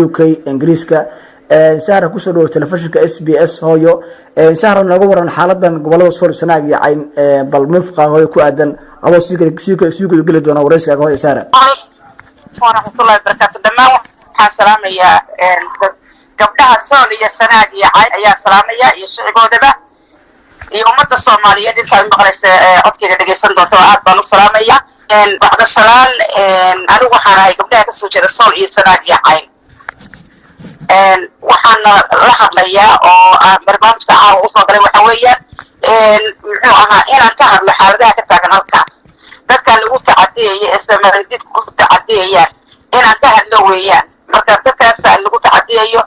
UK, Ingiriiska. Sahra, kusoo dhawo telefishinka SBS. Hooyo Sahra, nooga waran xaaladan gobolada Sool, Sanaag iyo Cayn. Bal mufqa hooyo ku aadan adoo sii gudageli doona waraysigaaga, hooyo Sahra. Waraxmatullahi wabarakaatu. Dhammaan waxaan salaamayaa gabdhaha Sool iyo Sanaag iyo Cayn ayaa salaamaya, iyo shicigoodaba, iyo ummadda Soomaaliyeed intaa maqlaysa, codkayga dhegaysan doonta oo aad baan u salaamaya. Bacda salaan, anigu waxaan ahay gabdhaha kasoo jeeda Sool iyo Sanaag iyo Cayn. Waxaana la hadlayaa oo barnaamijka caawa usoo galay waxa weeyaan, muxuu ahaa, inaan ka hadlo xaaladaha ka taagan halkaas, dadka lagu tacadiyaya ee Soomaalidiidku ku tacadiyayaan inaan ka hadlo weeyaan. Marka dadkaas lagu tacadiyayo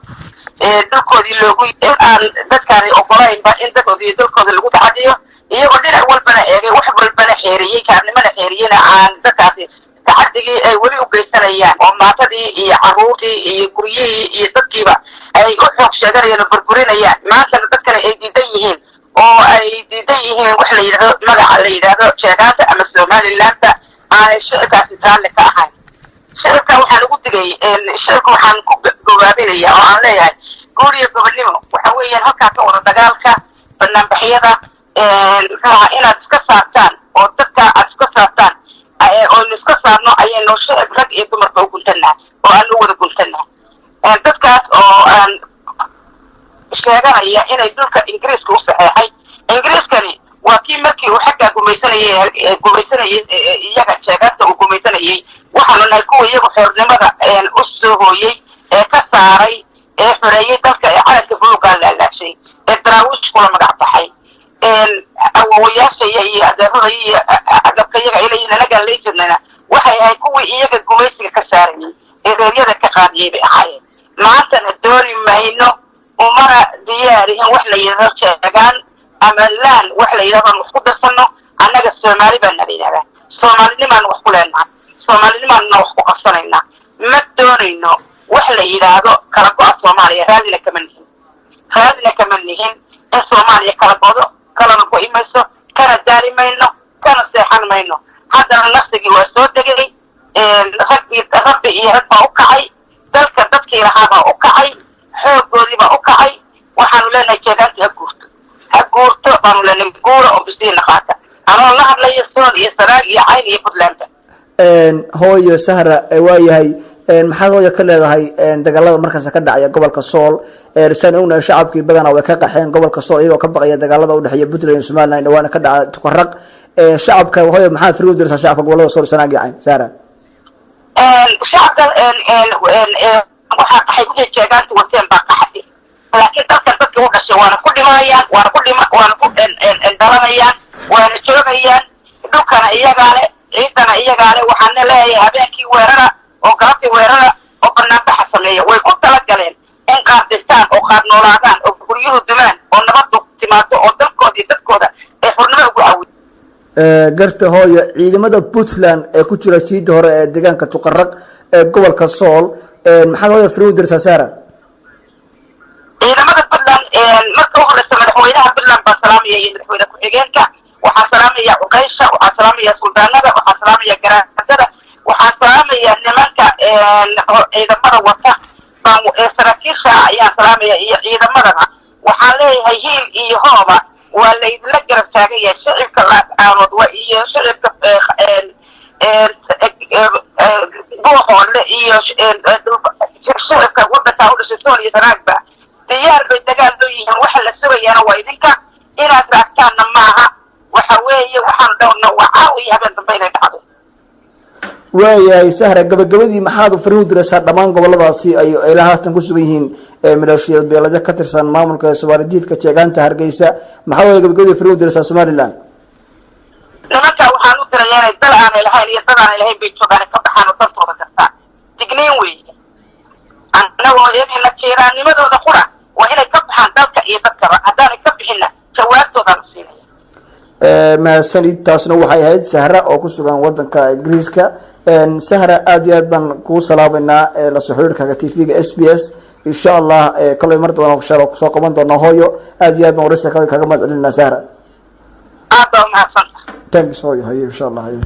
dhulkoodii loogu, in aan dadkaani ogolaynba in dadkoodii iyo dalkooda lagu tacadiyo, iyagoo dhinac walbana eegay, wax walbana xeeriyey, kaarnimana xeeriyena, aan dadkaasi tacadigii ay weli u geysanayaan oo maatadii iyo caruurtii iyo guryihii iyo dadkiiba ay u xoog sheeganayaan oo burburinayaan. Maantana dadkana ay diidan yihiin oo ay diidan yihiin wax la yidhahdo, magaca la yidhaahdo Sheegaanta ama Somalilandta, aanay shicibkaasi raalli ka ahayn. Shicibka waxaan ugu digay, shicibka waxaan ku gobaabinaya oo aan leeyahay guur iyo gobonnimo. Waxa weeyaan halkaa ka wada dagaalka, banaanbaxyada, muxuu ahaa, inaad iska saartaan oo dadka aad iska saartaan oonu iska saarno ayaynu shicib rag iyo dumarba u guntanaa oo aan u wada guntanaa dadkaas oo aan sheeganaya inay dhulka Ingiriiska u saxeexay. Ingiriiskani waa kii markii uu xaggaa gumaysanayay, gumaysanayay iyaga, sheegaanta uu gumaysanayay. Waxaanu nahay kuwa iyagu xornimada u soo hooyey ee ka saaray ee xoreeyey dalka, ee calanka buluugaa laalaashay ee Daraawiish kula magac baxay. Awowayaashaya iyo adeerada iyo agabkayaga ay leeyihin anagaan lay jirnayna waxay ahayd kuwii iyaga gumaysiga ka saarayay ee reeryada ka qaadiyay bay ahaayeen. Maantana dooni mayno, umana diyaarihin wax la yidhahdo Sheegaan ama laan wax la yidhahdo aan wax ku darsano. Annaga Soomaali baa nala yidhahdaa, Soomaalinimaan wax ku leenahay, Soomaalinimaanna wax ku qabsanaynaa. Ma doonayno wax la yidhaahdo kala go-a Soomaaliya. Raadina kama nihin, raadina kama nihin in Soomaaliya kala godo, kalana go'i mayso, kana daali mayno, kana seexan mayno. Haddana nafsigii waa soo degay, raggi rabbi iyo rag baa u kacay, dalka dadkii lahaabaa u kacay, xooggoodii baa u kacay. Waxaanu leenahay Jeegaantu ha guurto, ha guurto baanu leenahay. Guura oo bisiina qaata, anoo la hadlaya Sool iyo Sanaag iyo Cayn iyo Puntlandba. Hooyo Sahra, waayahay, maxaad hooyo ka leedahay dagaalada markaas ka dhacaya gobolka Sool? Saan ognahay, shacabkii badanaa way ka qaxeen gobolka Sool iyagoo ka baqaya dagaalada udhexeeya Puntland iyo Somaliland, dhawaana ka dhaca Tukaraq. Shacabka, hooyo, maxaad firi u diraysaa shacabka gobolada Sool, Sanaag iyo Cayn, Sahra? Shacabka waxaa qaxay wixii Jeegaantu wateen baa qaxay, laakiin dalkan dadkii u dhashay waana ku dhimanayaan, waana ku dhima, waana ku dhalanayaan, waana joogayaan. Dhulkana iyagaa le, ciidana iyagaa le. Waxaana leeyahay habeenkii weerara oo galabtii weerara oo banaanbaxa sameeya. Way ku talagaleen in qaar dhintaan oo qaar noolaadaan oo guryuhu dumaan oo nabadu timaado oo dalkooda iyo dadkooda ay xurnimo ugu cawiy. Garta hooyo, ciidamada Puntland ee ku jira siida hore ee deegaanka Tuqaraq ee gobolka Sool, maxaad hooyo firi u diraysaa, Sahra? Ciidamada Puntland, marka u horeysa madaxweynaha Puntland baa salaamaya iyo madaxweyne ku-xigeenka. Waxaa salaamaya cuqaysha, waxaa salaamaya suldaanada, waxaa salaamaya garaadada, waxaa salaamaya nimanka ciidamada wata baan saraakiisha ayaan salaamaya iyo ciidamadaba. Waxaan leeyahay hiil iyo hooba waa laydinla garab taagan yahay shicibka Laascaanood wa iyo shicibka Buuxoole iyo shicibka wadanka u dhashay Sool iyo Sanaagba. Diyaar bay dagaal loo yihiin. Waxa la sugayaana waa idinka, inaad raagtaanna maaha. Waxa weeye waxaan dhowrna waa caawa iyo habeen dambe inay dhacdo. Waayahay Sahra, gabagabadii maxaad fariin u diraysaa dhammaan goboladaasi ay ilaa haatan ku sugan yihiin maleeshiyad beelado ka tirsan maamulka Somaalidiidka Jeegaanta Hargeysa? Maxaad waaya gabagabadii fariin u diraysaa Somaliland? Nimanka waxaan u dirayaa inay dal aanay lahayn iyo dad aanay lahayn bay joogaan, ka baxaan oo dantooda gartaan. Digniin weeye, annagoo eegayna jeeraannimadooda qura, waa inay ka baxaan dalka iyo dadkaba. Haddaanay ka bixinna jawaabtoodaan u siinaya. Mahadsanid. Taasna waxay ahayd Sahra oo ku sugan wadanka Ingiriiska. Sahra, aad iyo aad baan kuu salaameynaa lasoo xiriirkaaga TV-ga SBS. Insha Allah kolay mar doona insha Allah kusoo qaban doonaa. Hooyo, aad iyo aad baan waraysiga kaga mahad celinaa, Sahra. Aad baa umahadsanta. Thanks hooyo. Hayo, insha Allah, hayo.